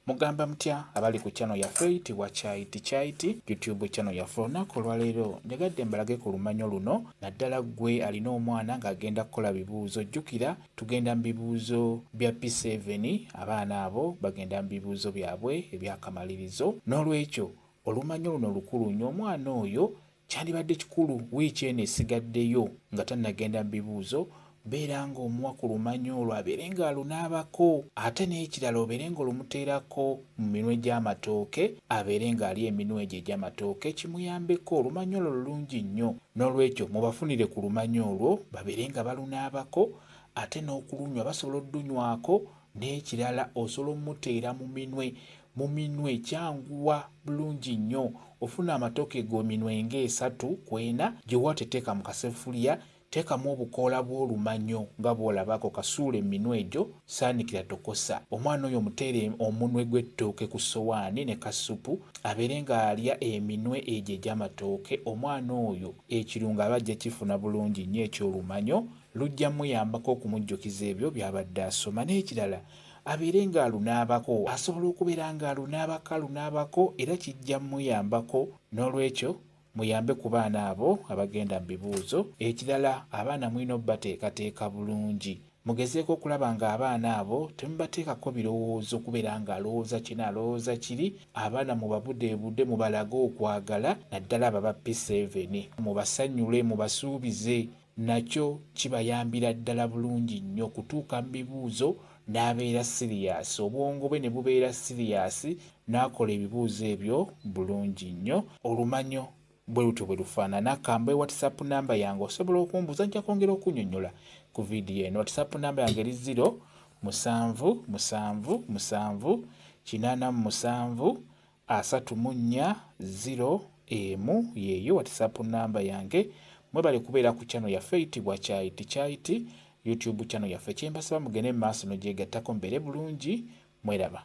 Mugamba mutya abali ku channel yaffe eyitibwa Kyayiti Kyayiti YouTube channel yaffe. Olunaku olwaleero njagadde mbalage ku lumanyo luno, naddala ggwe alina omwana ng'agenda kukola bibuuzo. Jjukira tugenda mu bibuuzo bya P7, abaana abo bagenda mu bibuuzo byabwe ebyakamalirizo. N'olwekyo olumanyo luno lukulu nnyo. Omwana oyo kyandibadde kikulu wiiki eno esigaddeyo nga tannagenda mu bibuuzo, beera ng'omuwa ku lumanyo olwo abeere ng'alunaabako, ate n'ekirala obeere ng'olumuteerako mu minwe gy'amatooke, abeere ng'alya eminwe egyo egy'amatooke kimuyambeko. Olumanyo olwo lulungi nnyo, n'olwekyo mubafunire ku lumanyo olwo babeere nga balunaabako, ate n'okulunywa basobola oddunywako. N'ekirala osobola omuteera mu minwe, mu minwe kyanguwa bulungi nnyo. Ofuna amatooke g'eminwe ng'esatu ku ena, gye wateteeka mu kasefuliya, teekamu obukoola bw'olumanyo nga bw'olabako, kasuula eminwe egyo, saanikira tokosa. Omwana oyo omuteere omunwe gw'ettooke ku ssowaani ne kasupu, abeere ng'alya eminwe egyo egy'amatooke. Omwana oyo ekirungo aba ajja kifuna bulungi nnyo eky'olumanyo, lujja muyambako okumujjukiza ebyo by'abadde asoma. N'ekirala abeere ng'alunaabako, asobola okubeera ng'alunaabako alunaabako, era kijja muyambako. N'olwekyo muyambe ku baana abo abagenda mu bibuuzo. Ekirala abaana mulina obbateekateeka bulungi, mugezeeko okulaba ng'abaana abo temubateekako birowoozo kubeera ng'alowooza kino alowooza kiri. Abaana mubabudeebude, mubalage okwagala, naddala abo aba P7, mubasanyule, mubasuubize, nakyo kibayambira ddala bulungi nnyo kutuuka mu bibuuzo n'abeera siriyasi, obwongo bwe ne bubeera siriyasi n'akola ebibuuzo ebyo bulungi nnyo. Olumanyo bwe lutyo bwe lufaanana. Kambe WhatsApp namba yange, osobola okumbuuza, nja kwongera okunnyonnyola ku vidiyo eno. WhatsApp namba yange eri 0 7 7 7 87 34 0 1, yeeyo WhatsApp namba yange. Mwebale kubeera ku channel yaffe eyitibwa Kyayiti Kyayiti YouTube channel yaffe. Kyembasaba mugende mu maaso nogyegattako, mbeere bulungi, mweraba.